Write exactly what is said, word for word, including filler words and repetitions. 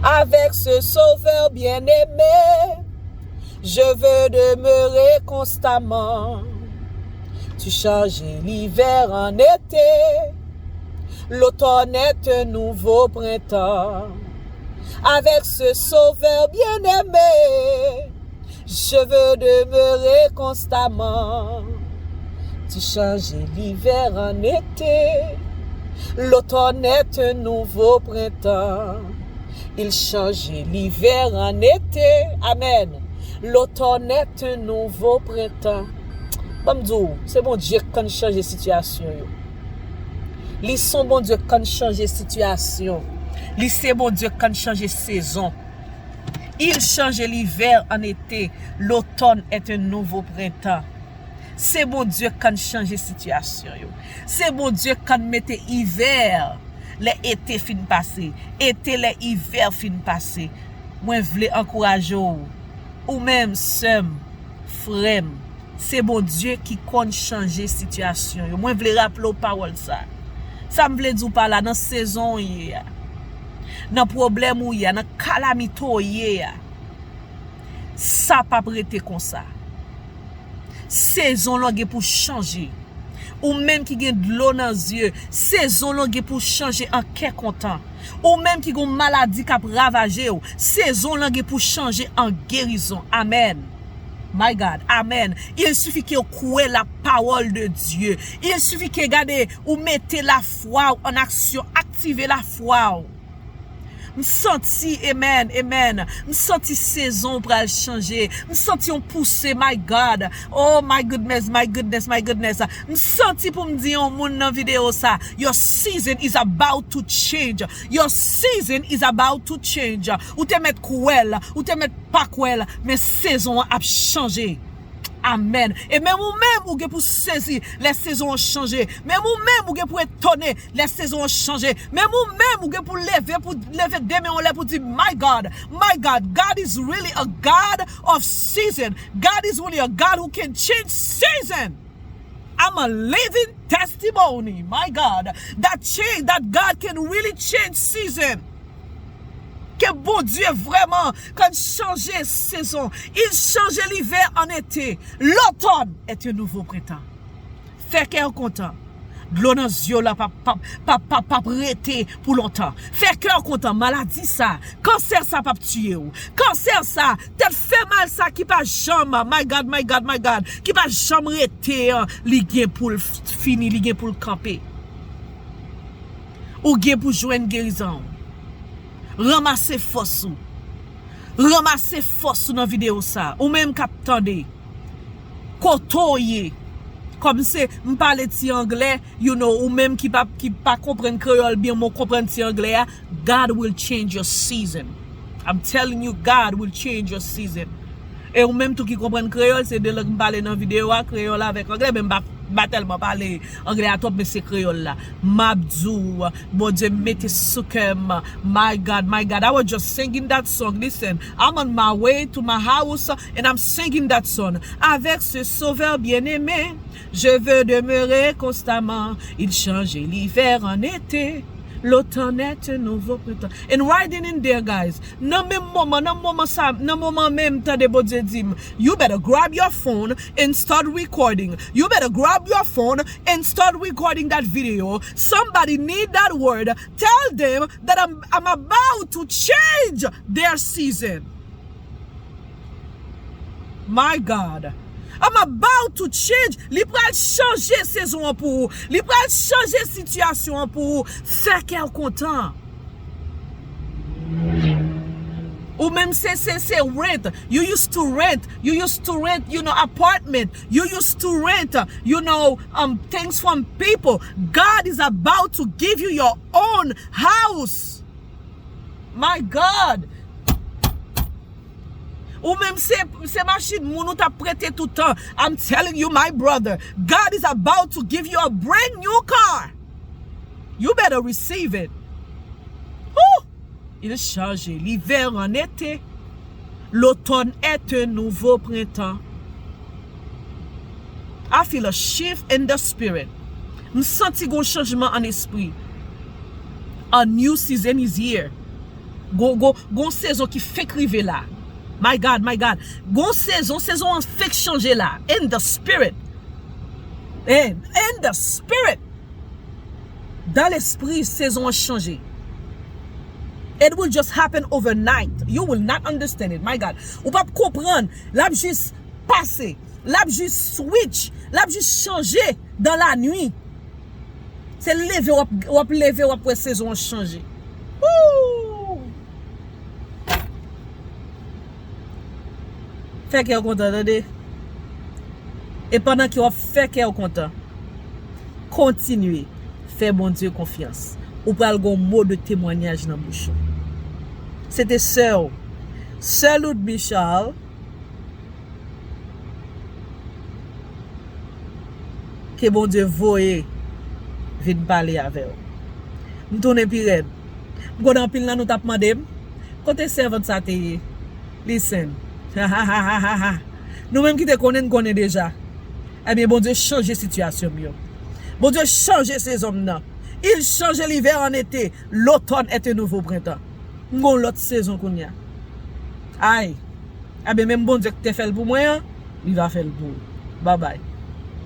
Avec ce Sauveur bien-aimé, je veux demeurer constamment. Tu changes l'hiver en été, l'automne est un nouveau printemps. Avec ce Sauveur bien-aimé, je veux demeurer constamment. Tu changes l'hiver en été, l'automne est un nouveau printemps. Il change l'hiver en été. Amen. L'automne est un nouveau printemps. Ban m di w, se Bondye k konn chanje sitiyasyon yo. Li se yon Bondye k konn chanje sitiyasyon. Li se Bondye k konn chanje sezon. Il change l'hiver en été, l'automne est un nouveau printemps. Se Bondye k konn chanje sitiyasyon yo. Se Bondye k konn mete ivè lè ete fin pase, ete lè ivè fin pase. Mwen vle ankouraje w, ou menm, sè m, frè m, se Bondye ki konn chanje sitiyasyon yo. Mwen vle raple w pawòl sa. Sa m vle di w pa la, nan sezon w ye a, nan pwoblèm ou ye a, nan kalamite w ye a, sa p ap rete konsa. Sezon lan gen pou chanje. Ou menm ki gen dlo nan zye, sezon lan gen pou chanje an kè kontan. Ou menm ki gen yon maladi k ap ravaje w, sezon lan gen pou chanje an gerizon. Amèn. My God, amèn. Il suffit ke w kwè la parole de Dieu. Il suffit ke, gade, ou mete lafwa w an aksyon, aktive lafwa w. M santi, amen, amen. M santi sezon pral chanje. M santi yon pouse, my God. Oh, my goodness, my goodness, my goodness. M santi pou m di yon moun nan videyo sa, your season is about to change. Your season is about to change. Ou te mèt kwè l, ou te mèt pa kwè l, men sezon an ap chanje. Amèn. E menm ou menm, ou gen pou sezi lè sezon an chanje. Menm ou menm, ou gen pou etone lè sezon an chanje. Menm ou menm, ou gen pou leve, pou leve de men w anlè pou di, My God, my God, God is really a God of season. God is really a God who can change season. I'm a living testimony, my God, that change, that God can really change season. Ke Bondye vrèman konn chanje sezon. Il change l'hiver en été. L'automne est un nouveau printemps. Fè kè w kontan. Dlo nan zye w la p ap, p ap, p ap, p ap, p ap rete pou lontan. Fè kè w kontan. Maladi sa, kansè sa p ap tiye w. Kansè sa, tèt fè mal sa ki pa janm, my God, my God, my God, ki pa janm rete an, li gen pou l f-, fini, li gen pou l kanpe. Ou gen pou jwenn gerizon w. Ranmase fòs ou. Ranmase fòs ou nan videyo sa. Ou menm k ap tande. Kote w ye. Kòm se, m pale ti anglè, you know, ou menm ki pa, ki pa konprann kreyòl byen, men w konprann ti anglè a, God will change your season. I'm telling you, God will change your season. E ou menm tou ki konprann kreyòl, se de lang m pale nan videyo a, kreyòl avèk anglè, men m pa, m pa tèlman pale anglè a twòp, men se kreyòl la. M ap di w, Bondye mete sou kè m. My God, my God, I was just singing that song. Listen, I'm on my way to my house and I'm singing that song. Avec ce Sauveur bien-aimé, je veux demeurer constamment. Il change l'hiver en été. L'automne est un nouveau printemps. And right then and there, guys, nan menm moman, nan moman sa, nan moman menm, tande Bondye di m, you better grab your phone and start recording. You better grab your phone and start recording that video. Somebody need that word. Tell them that I'm, I'm about to change their season. My God. I'm about to change. Li pral chanje sezon an pou ou. Li pral chanje sitiyasyon an pou ou. Fè kè w kontan. Ou menm se, se, se rent. You used to rent. You used to rent, you know, apartment. You used to rent, you know, um, things from people. God is about to give you your own house. My God. Ou menm se, se machin moun ou t ap prete tout tan. I'm telling you, my brother, God is about to give you a brand new car. You better receive it. Whew! Il change l'hiver en été. L'automne est un nouveau printemps. I feel a shift in the spirit. M santi gon chanjman an espri. A new season is here. Gon, gon, gon sezon ki fenk rive la. My God, my God. Gon sezon, sezon an fenk chanje la. In the spirit. In, in the spirit. Dan lespri, sezon an chanje. It will just happen overnight. You will not understand it. My God. Ou p ap konprann. L ap jis pase. L ap jis switch. L ap jis chanje dan lanwi. Se leve w ap, w ap leve, w ap wè sezon an chanje. Woo! Fè kè w kontan, tande. E pandan ke w ap fè kè w kontan, kontinye fè Bondye konfyans. Ou pral gen yon mo de temwanyaj nan bouch ou. Se te sè w, sè Ludby Charles, ke Bondye voye vin pale avè w. M tounen pi rèd. M konnen anpil nan nou t ap mande m, kote sèvant sa te ye? Listen. Nou menm ki te konnen, n konnen deja. Ebyen, Bondye chanje sitiyasyon m yo. Bondye chanje sezon m nan. Il change l'hiver en été. L'automne est un nouveau printemps. M gon lòt sezon kounye a. Ay. Ebyen, menm Bondye ki te fè l pou mwen an, li va fè l pou ou. Babay.